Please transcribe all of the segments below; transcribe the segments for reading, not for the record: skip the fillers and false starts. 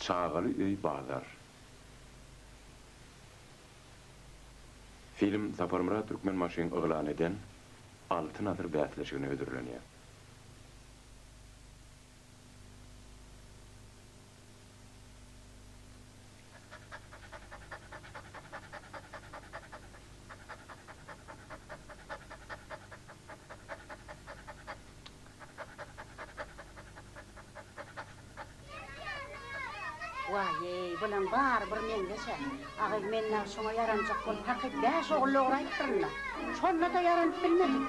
Çagaly öý bazar. Film Saparmyrat Türkmenbaşyň yglan eden Altyn asyr bäsleşigine hödürlenýär. Waý-eý, bulaň bary bir meňzeş-ä. Agyz, men dagy şoňa ýaranjak bolup hakyt bäş ogul dograýypdyryn-da. Şonda-da ýaranyp bilmedim.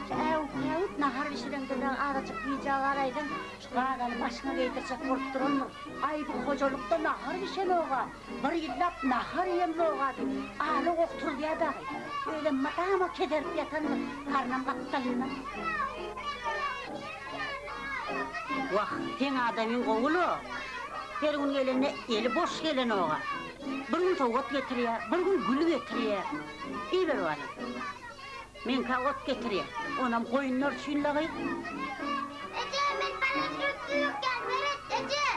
Şu äwüp-päwüp nahar bişireňde dagy azajyk gijä galaýsaň, şu gazany başyňa geýdirjek bolup durandyr. Aý, bu hojalykda nahar bişenog-a, bir ýyllap nahar iýemzog-a diýip, ala goh turuzýar dagy. Özem mydama keserip ýatandyr, garnam gapdalynda. Wah, seň adamyň gowy-la. Her gün gelende eli boş gelenog-a. Bir gün sowgat getirýär, bir gün gül getirýär. Iýiber balam. Meňkä ot getirýär. Onam goýunlar üçin-le gyz. Eje, men paraşýut süýrkän, seret, eje!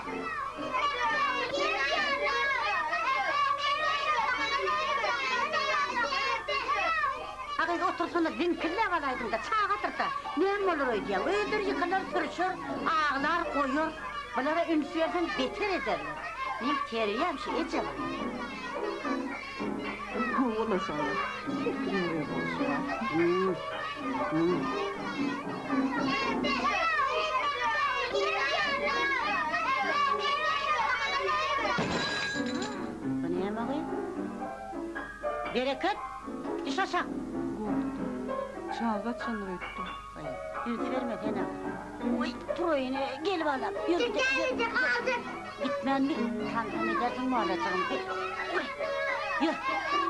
A gyz, otursana, ziňkilläp alaýdyň-da, çagadyr-da. Näme bolar öýdýäň? Özleri ýykylar, sürşer, aglar, goýar. Bulara üns berseň, beter ederler. Meň terbiýäm şu, eje bar. Hawa-la şoňa. Her kimiň öz bolşy bar. Bu näme gyz? Bereket, düş aşak! Gorkdum. Çaga gaçandyr öýtdüm. Goý, üns berme sen oňa. Goý, turaýyn, gel balam, ýör gidelim. Gitýän eje, galjak. Gitmänmi? Tansam edersiň balajygym. Goý, ýör,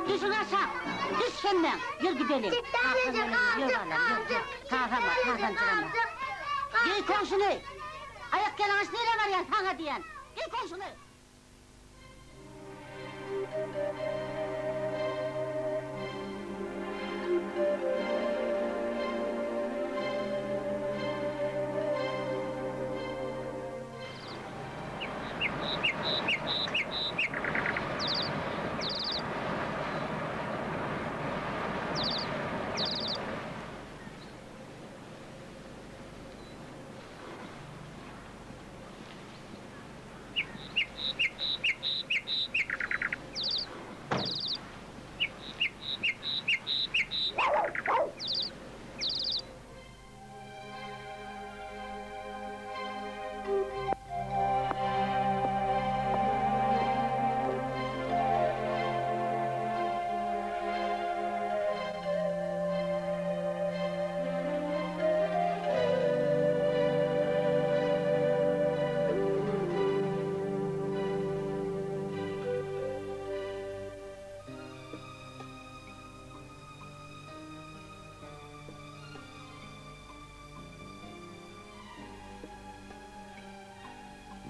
düşüň aşak! Düş hemmäň, ýör gideliň. Gitýän eje, Ýör galjak, balam, ýör, ýör. galjak. Tasama, tasanjyrama. Geý komşuny! Aýak ýalaňaç nirä barýaň, saňa diýýän. Geý komşuny!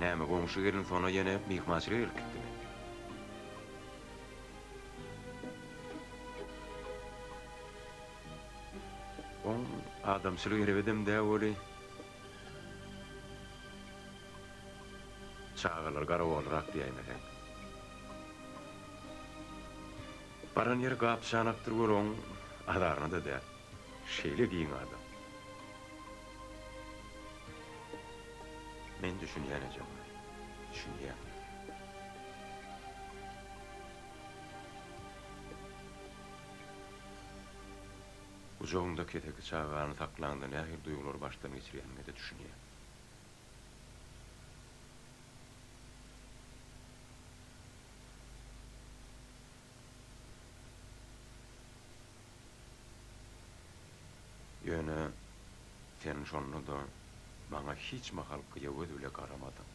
Näme, goňşy gelin Sona ýene myhmançylyga gelip gitdimi? Oň adamçylygy erbedem dä weli. Çagalar garagolrak diýäýmeseň. Baran ýeri gap-çanakdyr weli oň azaryna-da däl. Şeýle giň adam. Men düşünýän eje oňa. Düşünýän. Gujagyňda keseki çagany saklaňda nähili duýgulary başdan geçirýäniňe-de düşünýän. Ýöne sen şonda-da maňa hiç mahal gyýa göz bile garamadyň.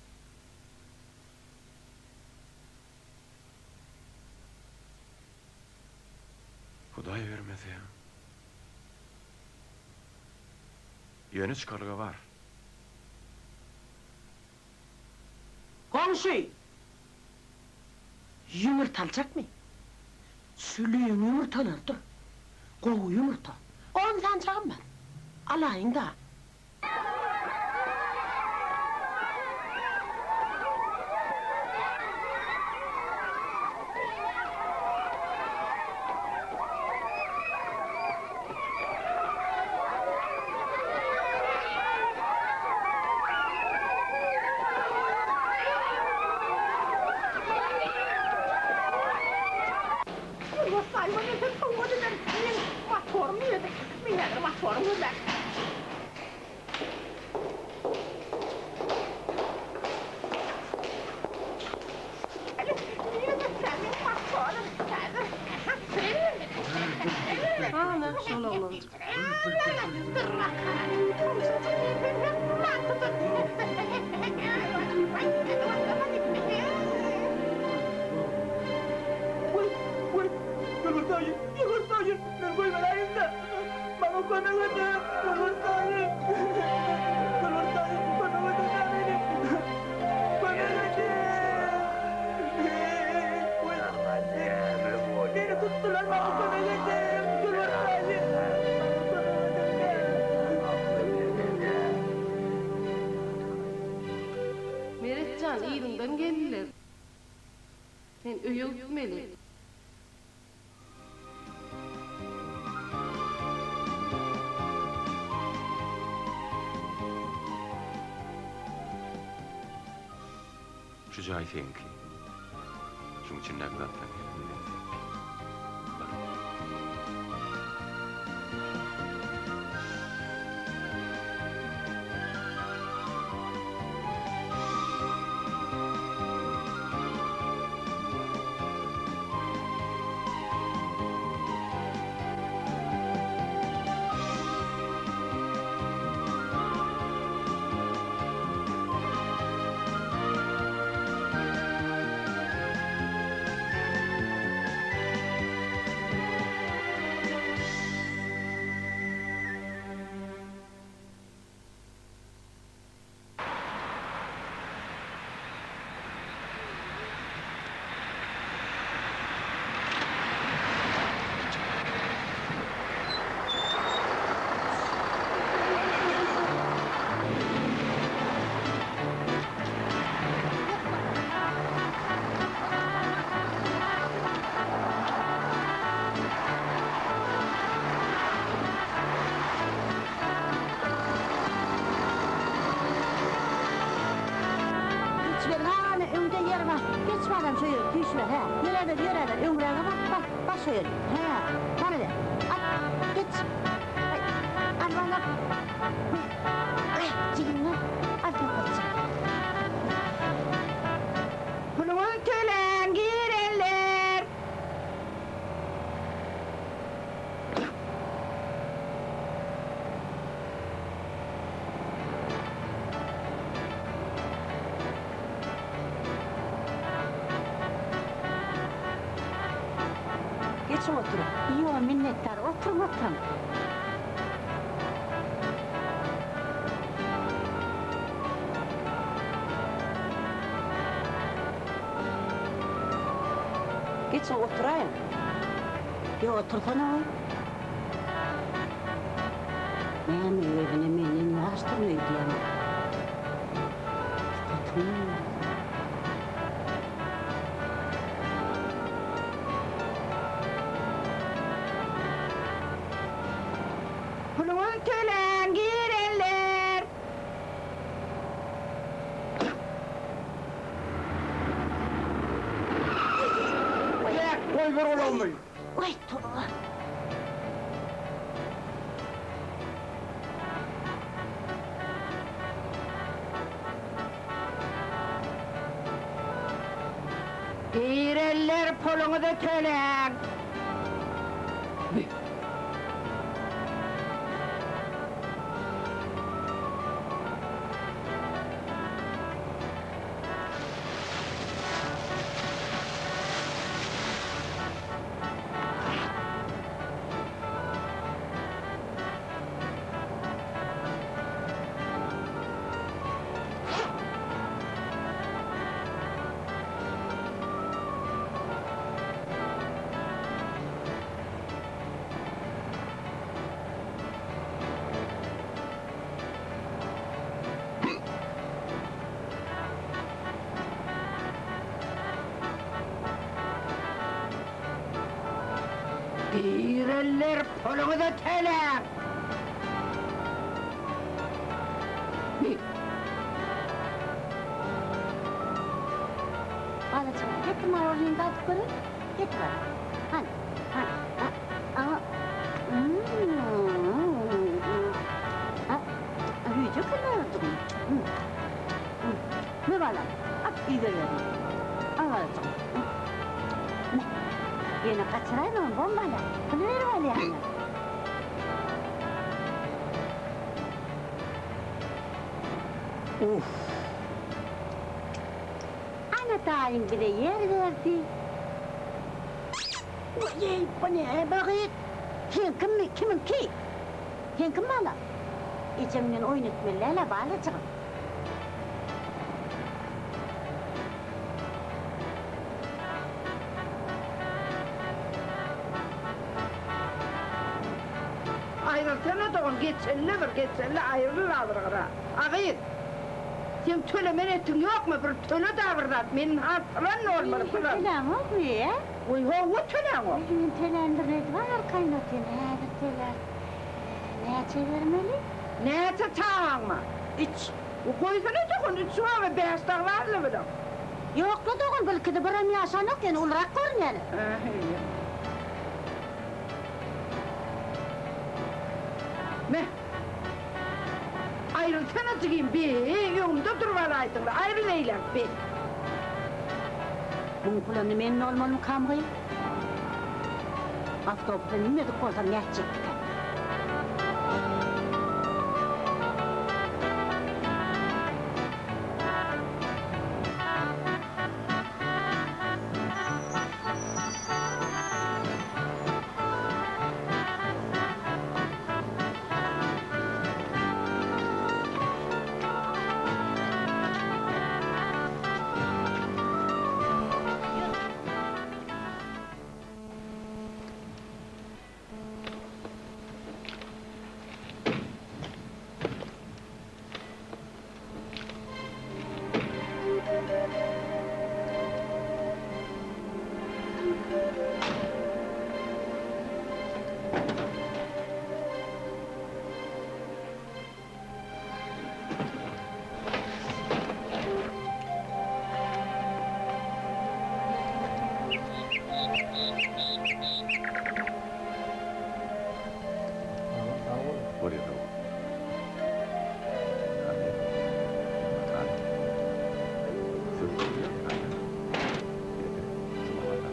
Hudaý bermese. Ýöne çykalga bar. Goňşy! Ýumurta aljakmy? Çüliň ýumurtalarydyr. Gowy ýumurta. On sanjagym bar. Alaýyň-da. jan, yzyňdan geldiler. Men öýe gitmeli. Şu jaý seňki. Şuň içindäki zatlaryň hemmesi seňki. Bar. Geçiber, hany, öňde ýer bar. Geç balam şo ýere, süýşüber, hä. Ýöräber, ýöräber, öňräge bak, bak, bar şo ýere. Hä, baryber. At, geç. Aý, al balam. Aý, jigimden, al toprakça. Puluňyzy töläň, girenler! Geçiň oturyň. Ýok, minnetdar, oturyň, oturyň. Geçiň oturaýyň. Ýok, otursana goý. Näme özüne menden ýaşdyryn öýdýäňmi? Sypatyň. Puluňyzy töläň, girenler! Bek, goýber ulagymy! Oý, toba! Girenler puluňyzy töläň! Girenler puluňyzy töläň! Balajygym, getir marolini dadyp göreýin. Getir balam. Hany, hany, a, a, mm, a, süýji eken marolujygym. Mm, mm. Me balam, at iýibererin. Al balajygym. Me. Ýene gaçyraýma, bombala. Pul berip alýanlar. Uff. Ana daýyň bize ýer berdi. Eý, bu näme gyz? Seňkimi, kimiňki? Seňkimi balam? Ejeň bilen oýun etmeli däl-ä, balajygym. Aýrylsana dogan, geçelle bir, geçelle, aýryl azyr gyra. A gyz! Seň tölemen etiň ýokmy, bir töle-dä bir zat, men ha pylan bolmaly, pylan. Töläňokmy, ä? Goý, hawa, töläňok. Men töländirin öýdüp arkaýyn otyryn, häzir tölärin. Näçe bermeli? Näçe çagaň bar? Üç. Goýsana dogan, üç barmy, bäş dagy barla bileň. Ýok-la dogan, bilkide birem ýaşanok, ýöne ulurak görünýäler. Me. Aýrylsana jigim, be, öňümde durup alaýdyň-la, aýryl eýläk, be. Muň puluny men dolmalymykam gyz? Awtobusa münmedik bolsam nätjekdikäm? Bolýar sag bol. Hany. Hany. Söz bolýar. Hany. Getir. Şuňa bak.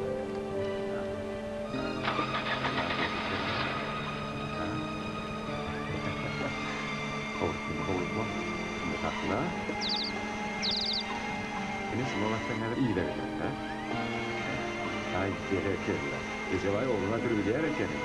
Howlukma, howlukma. Şunda sakla. Ine şuňa baksaň häzir yza gider, hä? Aý, berekella. Ejebaý ogluna sürübilýär ekeni.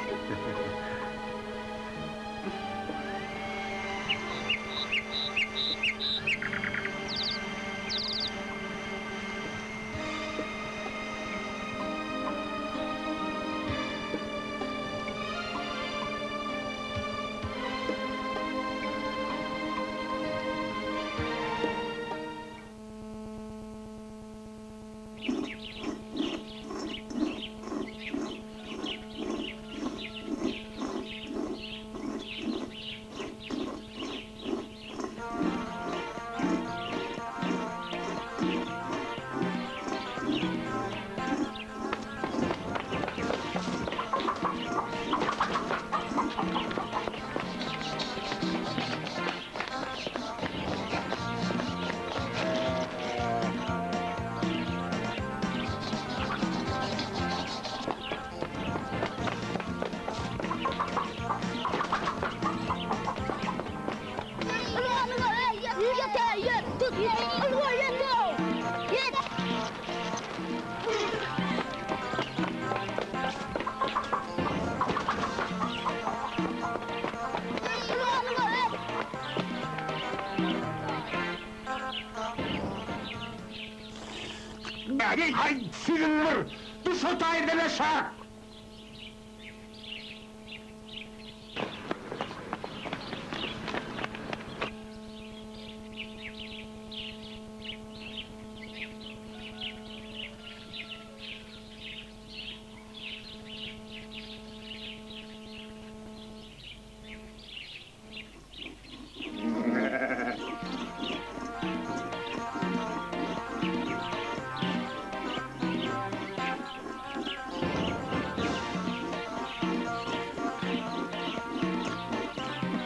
Aý, siziň bir, düş o taýdan aşak!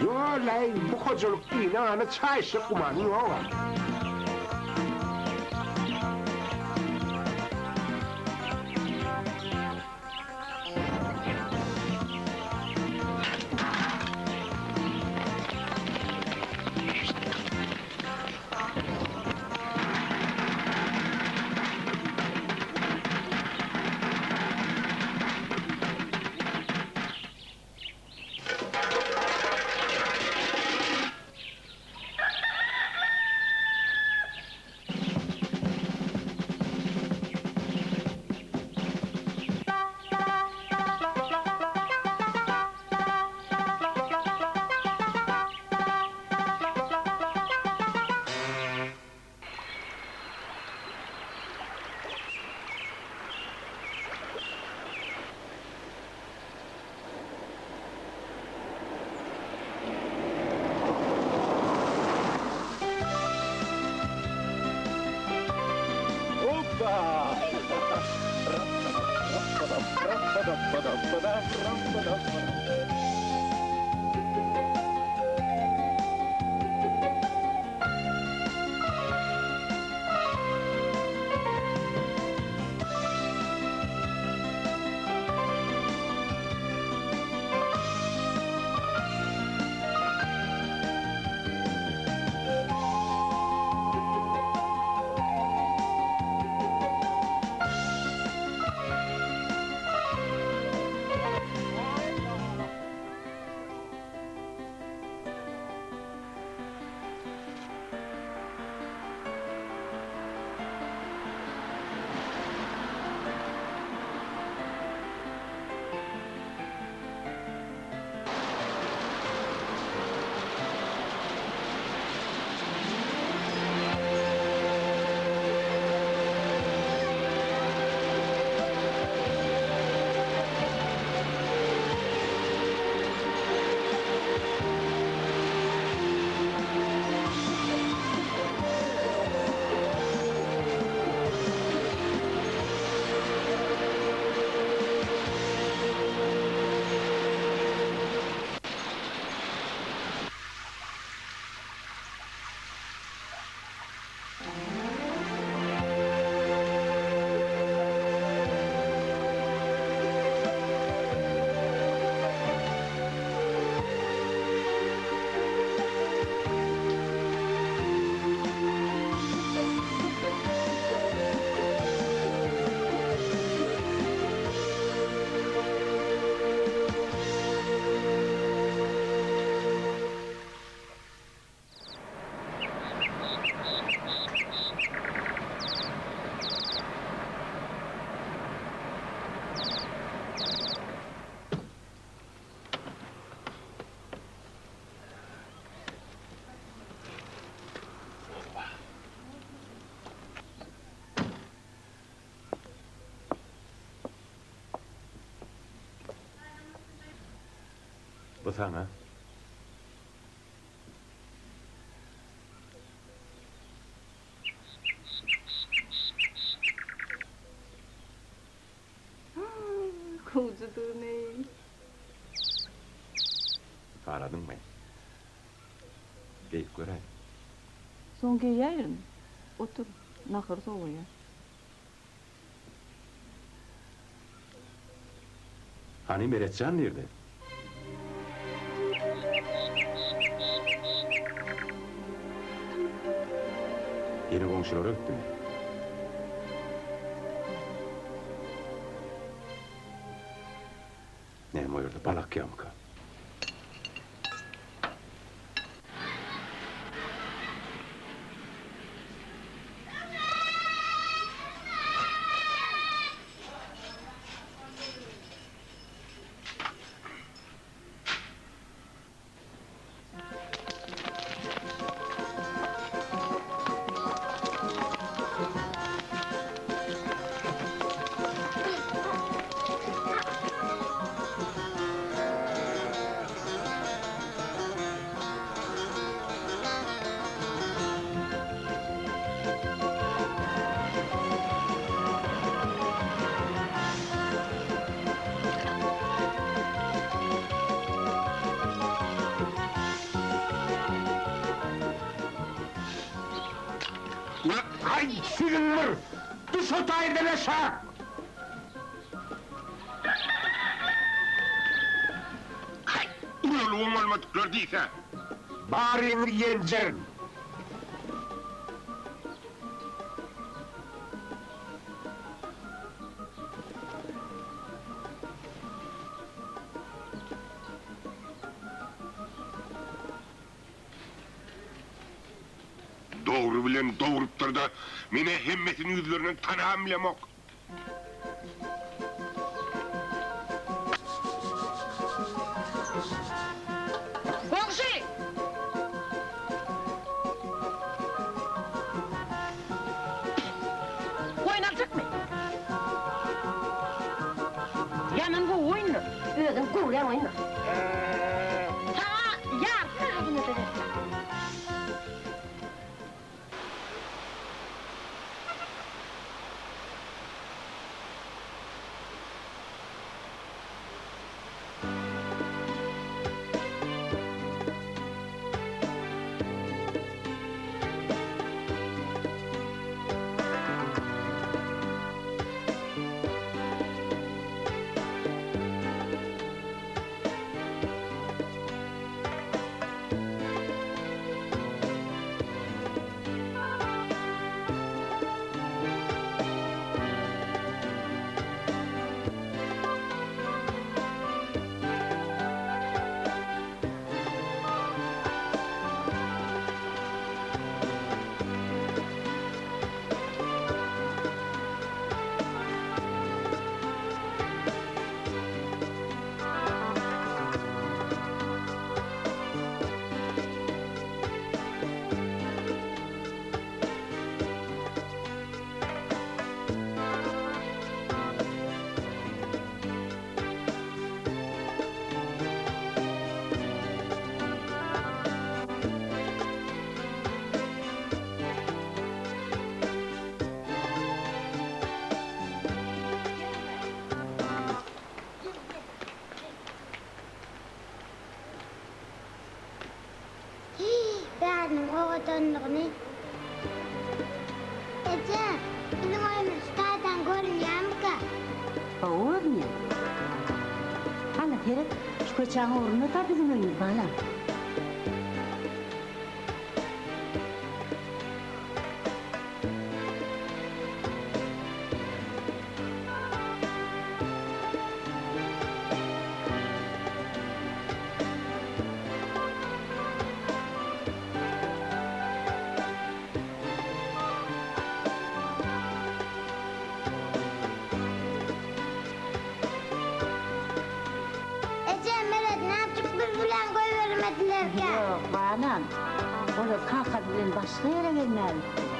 Ýo-laý, bu hojalyk dine-gana çaýyşjak gümanyň ýog-a. Bu saňa. Gowjudygyn-eý. Haladyňmy? Geýip göräý. Soň geýäýerin. Otur, nahar sowaýar. Hany Meretjan nirde? Ýene goňşulara gitdimi? Näme o ýerde bal akýamyka? Aý, siziň bir düş o taýdan aşak! Haý, ululygyň bolmadyklar diýse. Baryňy ýenjerin! Dogry bilen dogrupdyr-da, men-ä hemmesini ýüzlerinden tanabam bilemok. Goňşy! Goýun aljakmy? Ýaman gowy goýundyr. Özüň göwräň goýundyr. Saňa ýarpy agzyna-da berjek. gapyny. Eje, biziň öýümiz şu taýdan görünýärmikä? Hawa, görünýär. Hana, seret, şu köçäň ugrunda-da biziň öýümiz, balam. Eje, Meret näçük biz bilen goýbermedilerkä? Ýok, balam. Olar kakasy bilen başga ýere gezmäge gitdiler.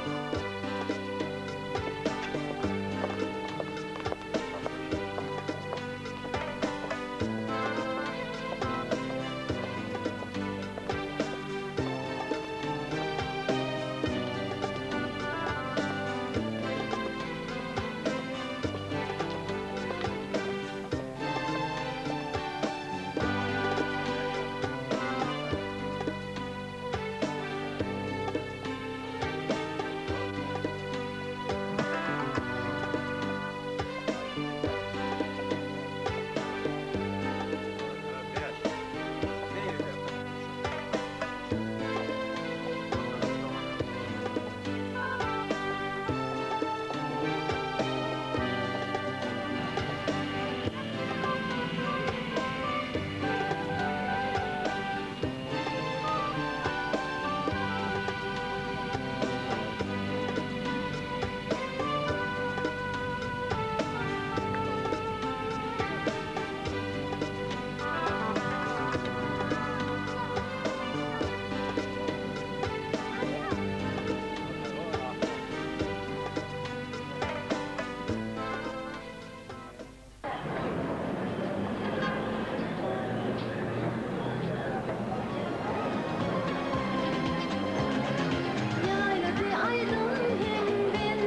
Ýaýlady aýdym heňden,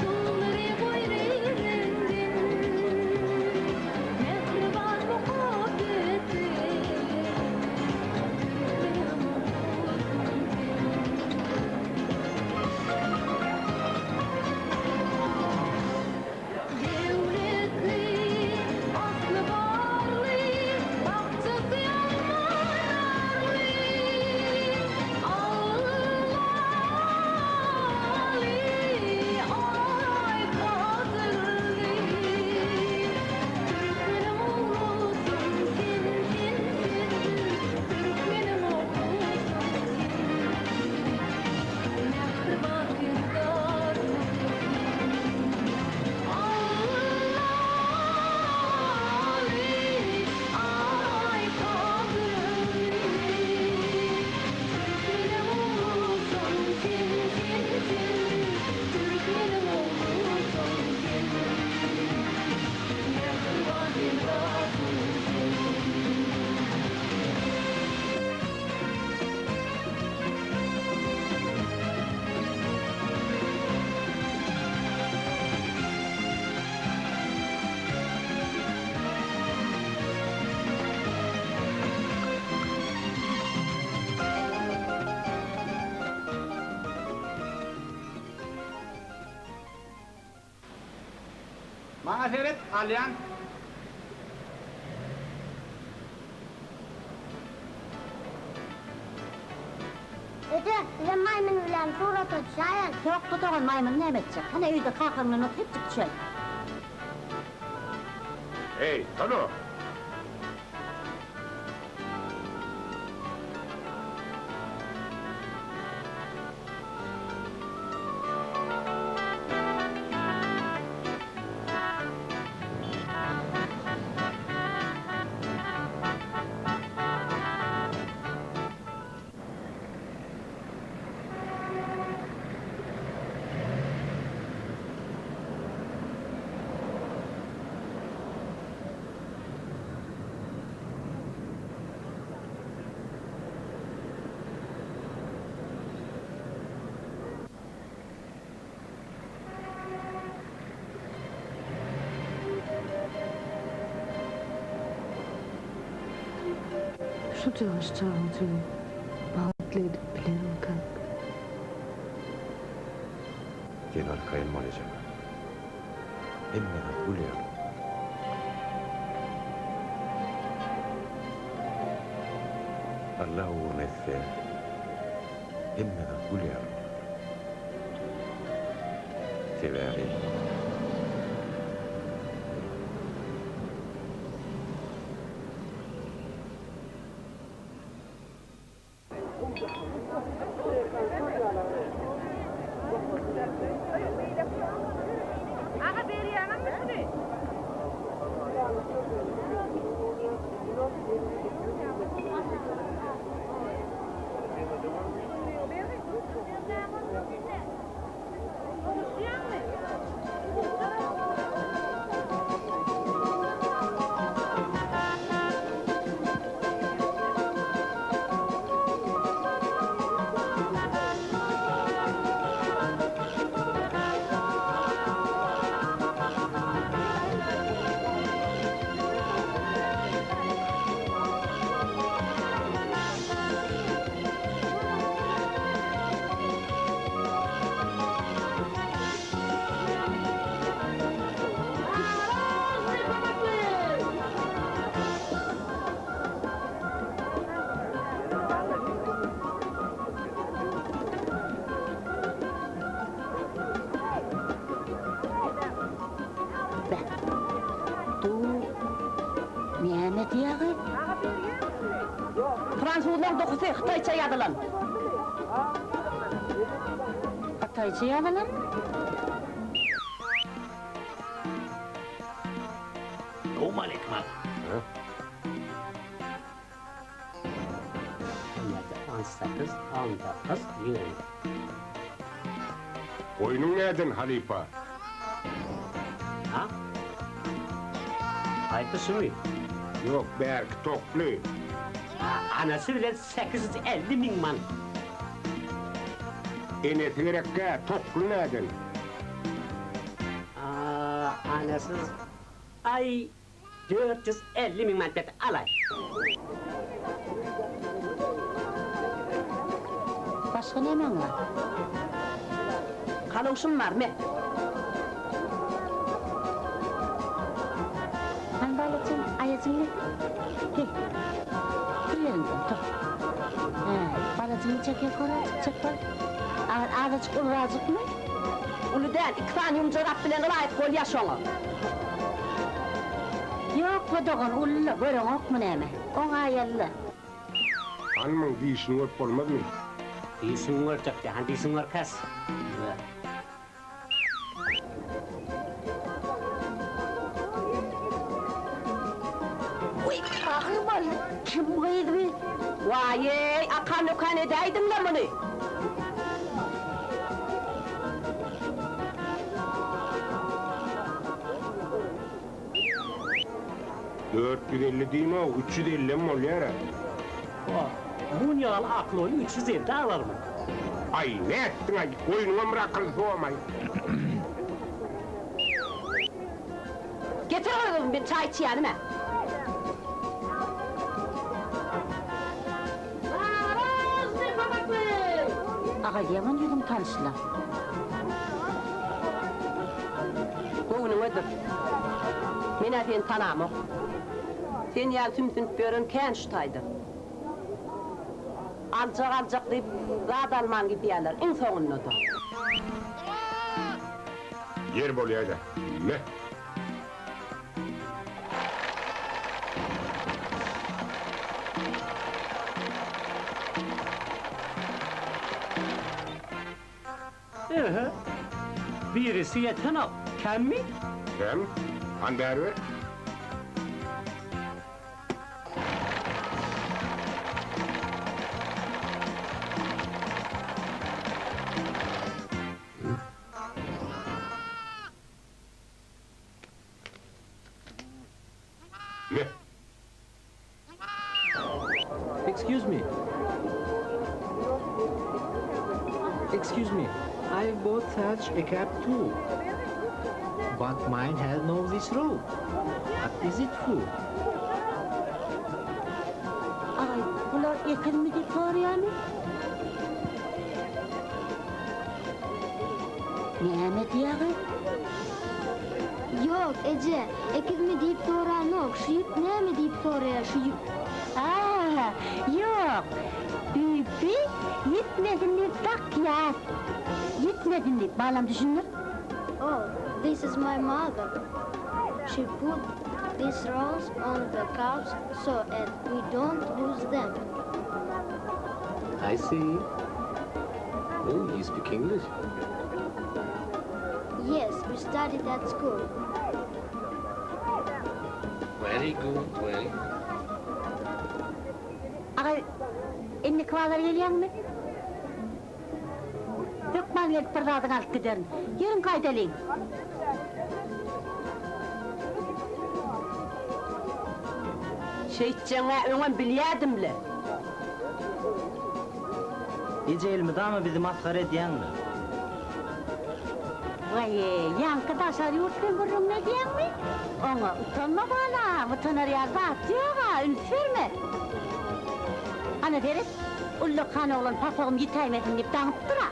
Suwlary goýry reňden. Mähriban muhabbeti, Türkmenim oglusyň sen. Döwletli, asly barly, Bakjasy alma-narly, Allaly, aý gadyrly. Türkmeniň oglusyň sen, sen, sen, Türkmeniň oglusyň sen. Mähriban Serdarym sen. Allaly, aý gadyrly. Türkmeniň oglusyň sen, sen, sen, Türkmeniň oglusyň sen. Mähriban Serdarym sen. Maňa seret, alýan. Eje, bizem maýmyn bilen surata düşäýeli. Ýok, dogan, maýmyny näme etjek? Hany öýde kakaň bilen oturypjyk düşeli. Eý, Tolu! Şujagaş çagajygy bagtly edip bilerin. Sen arkaýyn bol ejem. Hemme zat gül ýaly bolar. Allah ugruna etse, hemme zat gül ýaly bolar. Sebäbi. Aga berýäňizmi şuny? Beh, du näme diýýäňi? Fransuzlaň dokusy hytaýça ýazylan. Hytaýça ýazylan? Salowmaleýkim aga. On ýedi, on sekiz, on dokuz, ýigrimi. Goýnuň näden halypa? Ha? Haýsy şumy? Ýok, bärki tokly. Anasy bilen 850 miň manat. Enesi gerekgä, tokly näden? Anasyz aý 450 miň manat berdi, alaý. Başga nämäň bar? Kalowşym bar, me. Hany balajygym, aýajyňy getir. Gel. Tur ýeriňden, tur. Hä, balajyňy çekýä korajyk, çek bal. Azajyk ulurajykmy? Uly däl, iki sany ýumja gap bilen ylaýyk bolýa şoňa. Ýok-la dogan, uly-la, göreňokmy näme? Oňaýaly-la. Hany muň dişini görüp bolmazmy? Dişiňi görjek dä, hany dişiňi görkez. Wiý, agyr boldy, kim gyz bi? Waý-eý, akan-ökan edäýdiň-le muny. 450 diýme-ow, 350-em bolýar-a. Wah, mun ýaly akloýy 350 alarmyň? Aý, nätdiň-aý, goýnuňam bir akylly sowamaý. Getir gyzym, men çaý içýänim-ä. Aga, ýaman ýüzüň tanyşla. Göwnüňedir. Men-ä seni tanamok. Sen ýaly sümsünip ýören kän şu taýda. Aljak-aljak diýip, zat alman gidýärler, iň soňunda-da. Ýer bolýa-da. Me! Ehe. Birisi ýetenok. Kemmi? Kem. Hany bäri ber. Ne? Excuse me. Excuse me. I bought such a cap too. But mine has no this rope. What is it for? Aý, bular ekizmi diýip soraýamy? Näme diýýäňiz? Ýok, eje, ekizmi diýip soranok, şu ýüp näme diýip soraýar, şu ýüp. A, ýok, ýüpi ýitmesin diýip dakýas. Ýitmesin diýip, balam düşündir. Oh, this is my mother. She put these rolls on the cups so at we don't lose them. I see. Oh, you speak English. Yes, we studied at school. Very good, very good. Aga, indiki bazar gelýäňmi? Hökman gelip bir zadyňy alyp giderin. Ýörüň gaýdalyň. Şeýtjegiň-ä öňem bilýädim-le. Eje elmydama bizi masgara edýäňmi? Waý, ýaňky daşary ýurt bilen gürrüňini edýäňmi? Oňa utanma balam, utanar ýaly zat ýog-a, üns berme. Ana seret, ullakan oglan papagym ýitäýmesin diýip daňypdyr-a.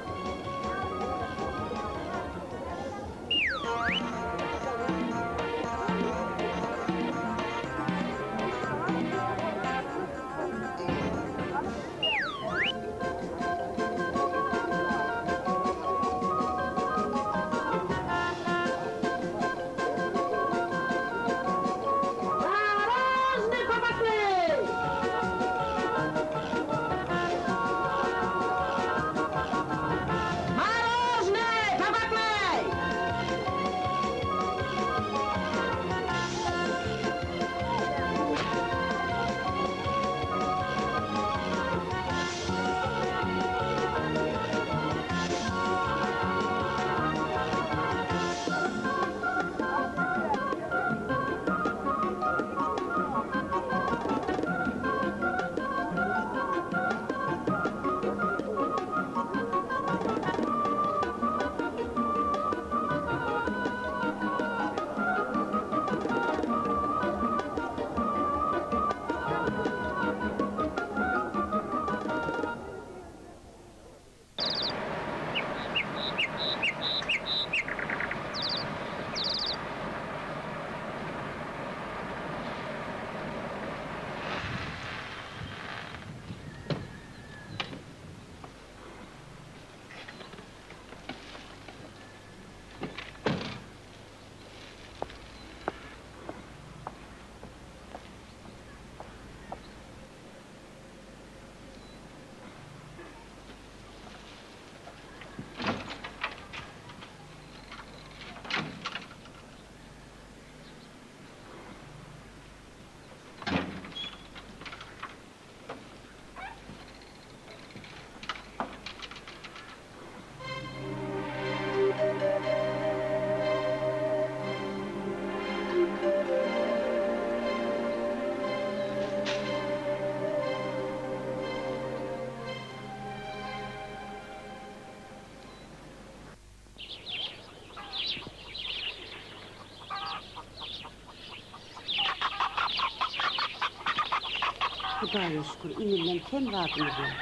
Hudaýa şükür, ilden kem zadymyz ýok.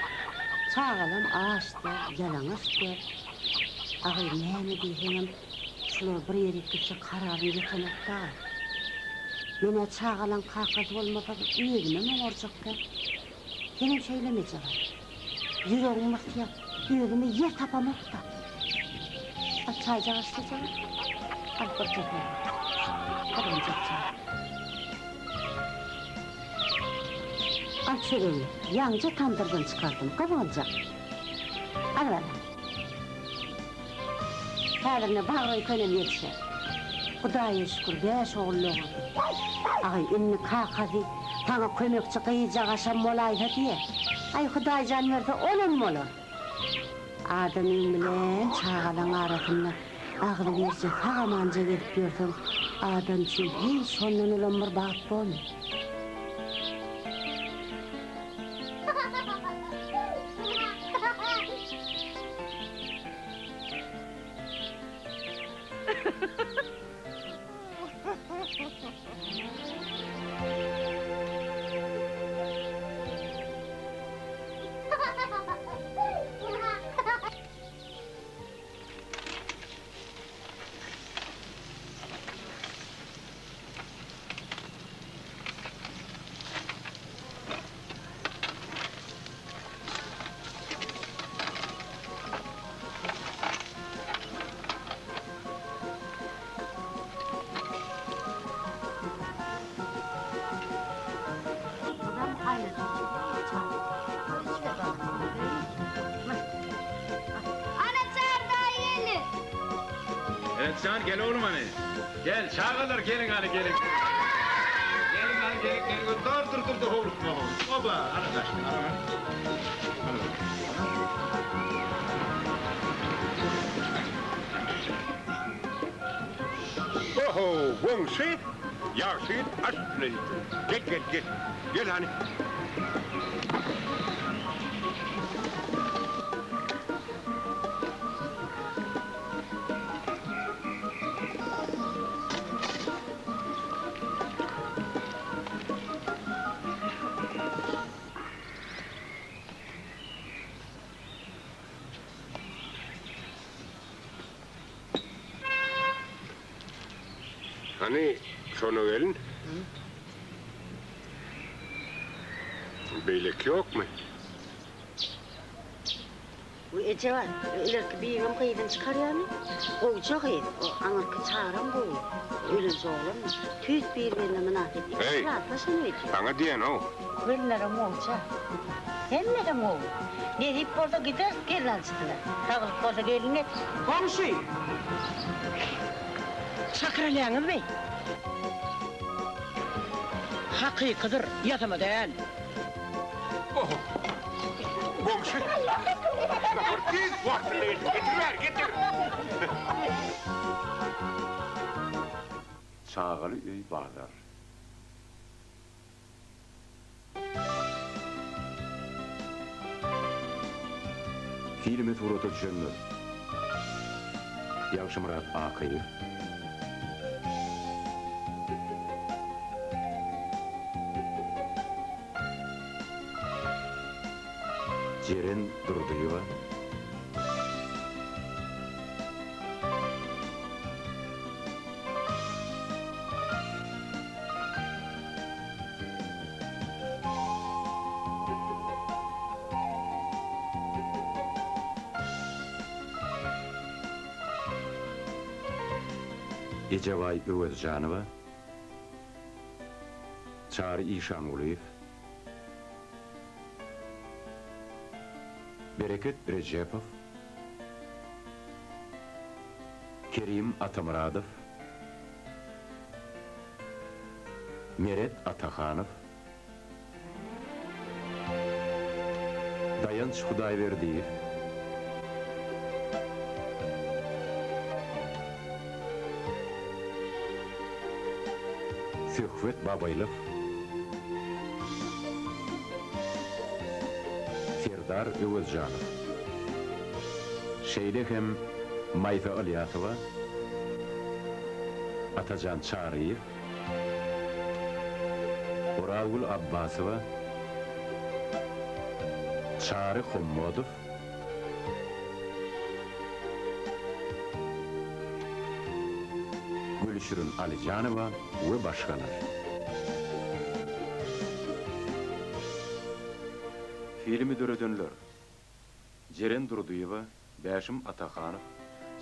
Çagalam aç däl, ýalaňaç däl. Agy, näme diýseňem, şular bir ýerik gitse kararym ýetenok dagy. Men-ä çagalaň kakasy bolmasa özümem oňarjak däl. Senem şeýlemi ejegaz? Ýüregim gysýa, özüme ýer tapamok-da. Al çaýjagaz içsejegaz. Al birje sowgat. Gyzgynjak çaý. Al çöregini. Ýaňja tamdyrdan çykardym. Gyzgynjak. Al balam. Häzir ine bagryn könem ýetişer. Hudaýa şükür, bäş ogul dogurdy. Aý, indi kakasy saňa kömekçi gyzjagaşam bolaýsa diýýä. Aý, Hudaý jan berse, olam bolar. Adamyň bilen çagalaň arasynda agzybirje sag-amanja gezip ýörseň, adam üçin hiç şondan ulam bir bagt bormy? Meret jan gel oglum hany. Gel çagalar geliň hany geliň. Geliň hany geliň geliň. Dur dur dur dur howlukma howlukma. Oba ana daşyny ala hany. Oho goňşy ýagşy ýigit aş bilen gel gel gel gel hany. Hany, şona gelin. Beýleki ýokmy? Bu eje bar, ilerki bibim gyzyny çykarýarmy? Gowja gyz, o aňyrky Çaram gowy, ölenje oglanmy? Tüýs bir-birine mynasyp, ikisi rahatlaşan öýdýän. Saňa diýen-ow. Gelinlerem gowja. Hemmesem gowy. Nesip bolsa gideris gelnaljysyna. Saglyk bolsa gelin getir. Goňşy! Çakyr alýaňyzmy? Hakykydyr, ýasama däl. Oho! Goňşy! Nahar tiz wagtynda getir, getir bäri, getir! Çagaly öý bazar. Filme surata düşenler, Ýagşymyrat Akyýew, Jeren Durdyýewa, Ejebaý Öwezjanowa, Çary Işangulyýew, Bereket Rejepow, Kerim Atamyradow, Meret Atahanow, Daýanç Hudaýberdiýew, Söhbet Babaýlow, Serdar Öwezjanow, şeýle hem Maýsa Ylýasowa, Atajan Çaryýew, Orazgül Abbasowa, Çary Hommadow, Gülşirin Alyjanowa we başgalar. Filmi döredenler, Jeren Durdyýewa, Bäşim Atahanow,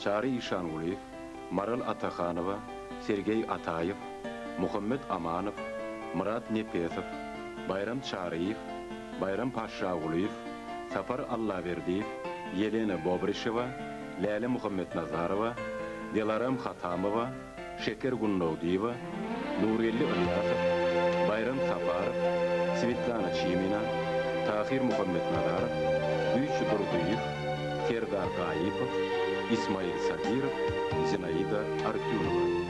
Çary Işangulyýew, Maral Atahanowa, Sergeý Ataýew, Muhammet Amanow, Myrat Nepesow, Baýram Çaryýew, Baýram Paşşagulyýew, Sapar Allaberdiýew, Ýelena Bobrişewa, Läle Muhammetnazarowa, Delaram Hatamowa, Şeker Gündogdyýewa, Nurgeldi Ylýasow, Baýram Saparow, Swetlana Çimina, Tahyr Muhammetnazarow, Güýçli Durdyýew, Serdar Gaýypow, Ismail Sabirow, Zinaida Artýunowa.